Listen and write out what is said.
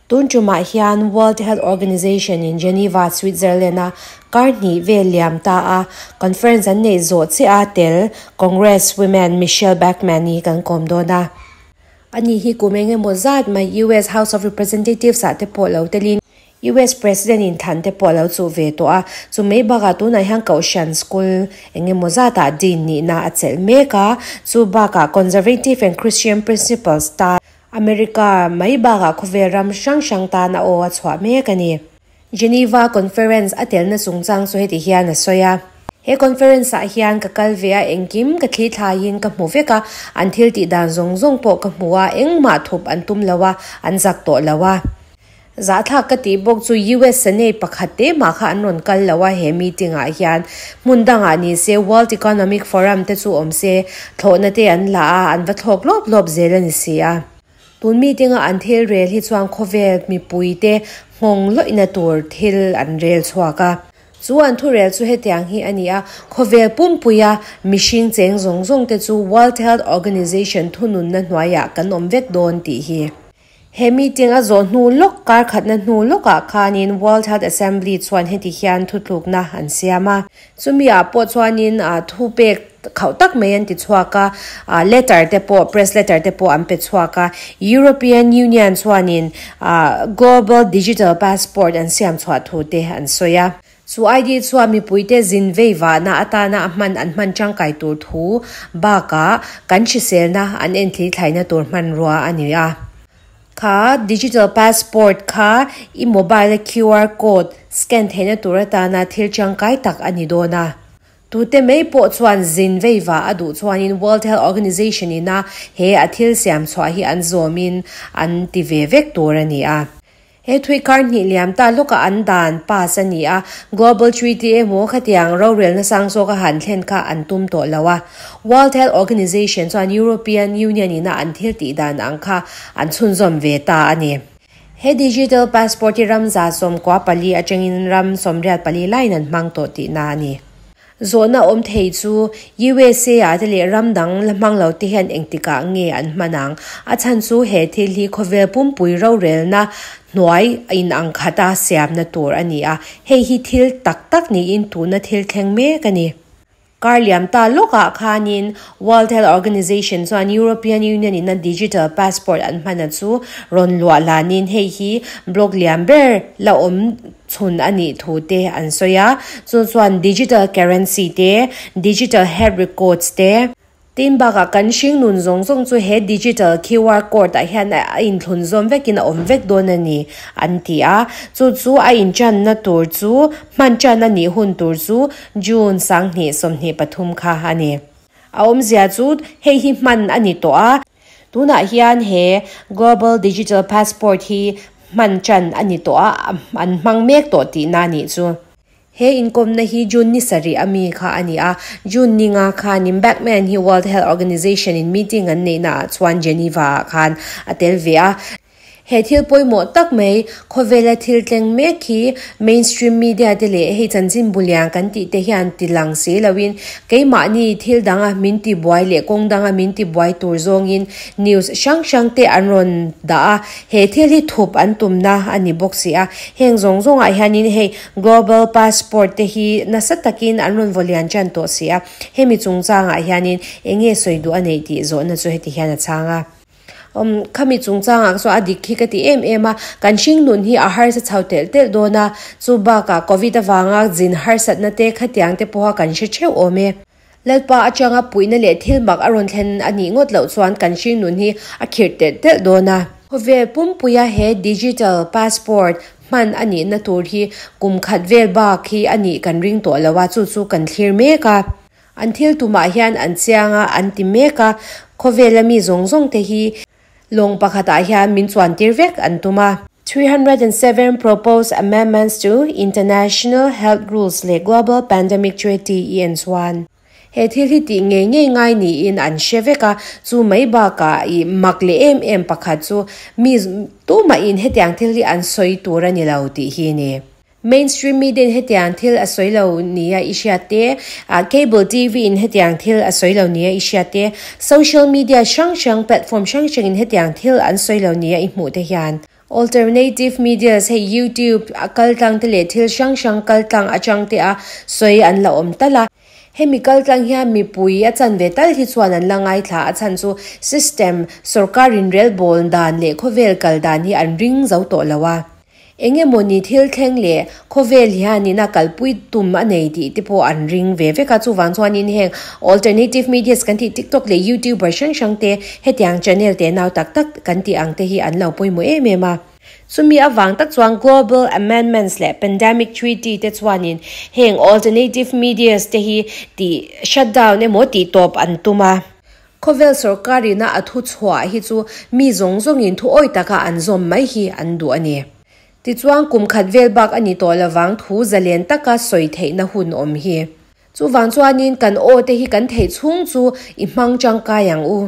Tun tumah hian World Health Organization in Geneva, Switzerland a kar hnih vel liam ta a conference an neih zawh chiah a tel Congress Women Michelle Bachmann hi kan kawm dawn a. Ani hi kum eng emaw zat mai US House of Representatives ah te pawh lo telin US President in thlan te pawh lo chuh ve tawh a. Chu mai bakah tunah hian Kohhran School eng emaw zatah Dean nihna a chelh mek a. Chu bakah Conservative and Christian Principles tan America mai bakah khawvel ram hrang hrang tan a aw a chhuah mek a ni. Geneva Conference a telna chungchang chu heti hian a sawi a. He conference ah hian ka kal ve a, engkim ka thli thlaiin ka hmu vek a, an thil tih dan zawng zawng pawh ka hmu a, engmah thup an tum lo a, an zak tawh lo a. Zahthlak ka tih bawk chu US Senate pakhat te mah kha an rawn kal lo a, he meeting ah hian hmun dangah ni se World Economic Forum te chu awm se, thlawhna te an la a, an va thlawk lawp lawp zel a ni si a. Tun meeting a an thil rel hi chuan khawvel mipui te nghawng lawihna tur thil an rel chhuak a. Chu an thurel chu hetiang hi a ni a, khawvel pumpuia mihring cheng zawng zawng te chu World Health Organization thununna hnuaiah kan awm vek dawn tih hi. He meeting a zawh hnu lawk kar khatna hnu lawkah khanin World Health Assembly chuan heti hian thutlukna an siam a. Chumi ah pawh chuanin thu pek khauh tak mai an ti chhuak a, letter te pawh, press letter te pawh an pe chhuak a. European Union chuanin Global Digital Passport an siam chhuah thu te an sawi a. Chu ID chuan mipuite zin vei vahna atana a hman an hman tangkai tur thu bakah kan hriselna an enthli thlaina tur hmanrua a ni a. Kha digital passport kha i mobile a QR code scan theihna tur atana thil tangkai tak a ni dawn a. Tute mai pawh chuan zin vei vah a duh chuanin World Health Organization ina he a thil siam chhuah hi an zawmin an ti ve vek tur a ni a. He thui kar hnih liam ta lawkah an dan pass a ni a, Global Treaty emaw khatiang rorelna sang zawka han thlen kha an tum tawh lo a. World Health Organization chuan European Union ina an thil tih dan ang kha an chhunzawm ve ta a ni. He digital passport hi ram 114 atangin ram 84 laiin an hmang tawh tihna a ni. Zawhna awm thei chu USA ah te leh ram dang la hmang lo te hian engtikah nge an hman ang? A chhan chu he thil hi khawvel pumpui rorelna hnuai in ang khata siamna tur a ni a, hei hi thil tak tak niin tuna thil thleng mek a ni. Kar liam ta lawkah khanin World Health Organization chuan European Union ina digital passport an hmana chu rawn luah lanin hei hi block lian ber la awm chhun a nih thu te an sawi a, chu chuan digital currency te, digital health records te, tin bakah kan hringnun zawng zawng chu he digital QR code ah hian a inthlun zawm vekin a awm vek dawn a ni an ti a, chu chu a inchanna tur chu hman chan a nih hun tur chu June 2023 kha a ni. A awmzia chu hei hi hman a ni tawh a. Tunah hian he Global Digital Passport hi hman chan a ni tawh a, an hmang mek tawh tihna a nih chu. He inkawmna hi June ni sarih a mi kha a ni a, June ni nga khanin Bachmann hi World Health Organization in meeting an neihna ah chuan Geneva ah khan a tel ve a. He thil pawimawh tak mai, khawvela thil tleng mek hi mainstream media te leh hei chanchin buliang kan tih te hian ti lang si loin keimahni thil danga min ti buai leh kawng danga min ti buai tur zawngin news hrang hrang te an rawn dah a, he thil hi thup an tumna a ni bawk si a. Heng zawng zawngah hianin hei global passport te hi nasa takin an rawn vawlian tan tawh si a, hemi chungchangah hianin eng nge sawi duh a neih tih zawhna chu heti hian a chhang a. Umm khami chungchangah chuan a dik hi ka ti em em a, kan hringnun hi a harsa chho telh telh dawn a, chu bakah covid avanga zin harsatna te khatiang te pawha kan hre theuh awm e. Lalpa atanga puihna leh thil mak a rawn thlen a nih ngawt loh chuan kan hringnun hi a khirh telh telh dawn a. Khawvel pumpuia he digital passport hman a nihna tur hi kum khat vel bak hi a nih kan ring tawh lo a, chu chu kan thlir mek a. An thil tumah hian an chiang a, an ti mek a, khawvela mi zawng zawng te hi lawng pakhatah hian min chuan tir vek an tum a. 307 proposed amendments to International Health Rules leh Global Pandemic Treaty i en chuan he thil hi tih ngei ngei ngai niin an hre vek a, chu mai bakah i mak leh em em pakhat chu mi tumahin hetiang thil hi an sawi tur a ni lo tih hi a ni. Mainstream media in hetiang thil a sawi lo nia i hriat te, cable TV in hetiang thil a sawi lo nia i hriat te, social media hrang hrang platform hrang hrang in hetiang thil an sawi lo nia i hmuh te hian. Alternative medias hei YouTube a kaltlang te leh thil hrang hrang kaltlang atang te a sawi an la awm tal a. Hemi kaltlang hian mipui a chanve tal hi chuan an la ngaithla a chhan chu system sorkar inrelbawl dan leh khawvel kal dan hi an ring zo tawh lo a. Eng emawni thil thleng leh khawvel hianin a kalpui tum a nei tih te pawh an ring ve vek a, chuvang chuanin heng alternative medias kan tih TikTok leh YouTuber hrang hrang te hetiang channel te nau tak tak kan tih ang te hi an lo pawimawh em em a. Chumi avang tak chuan Global Amendments leh Pandemic Treaty te chuanin heng alternative medias te hi tih shutdown emaw tih tawp an tum a. Khawvel sorkarina a thu chhuah hi chu mi zawng zawngin thu awi taka an zawm mai hi an duh a ni. Tichuan kum khat vel bak a ni tawh lovang thu zalen taka sawi theihna hun awm hi. Chuvang chuanin kan aw te hi kan theih chhung chu i hmang tangkai ang u.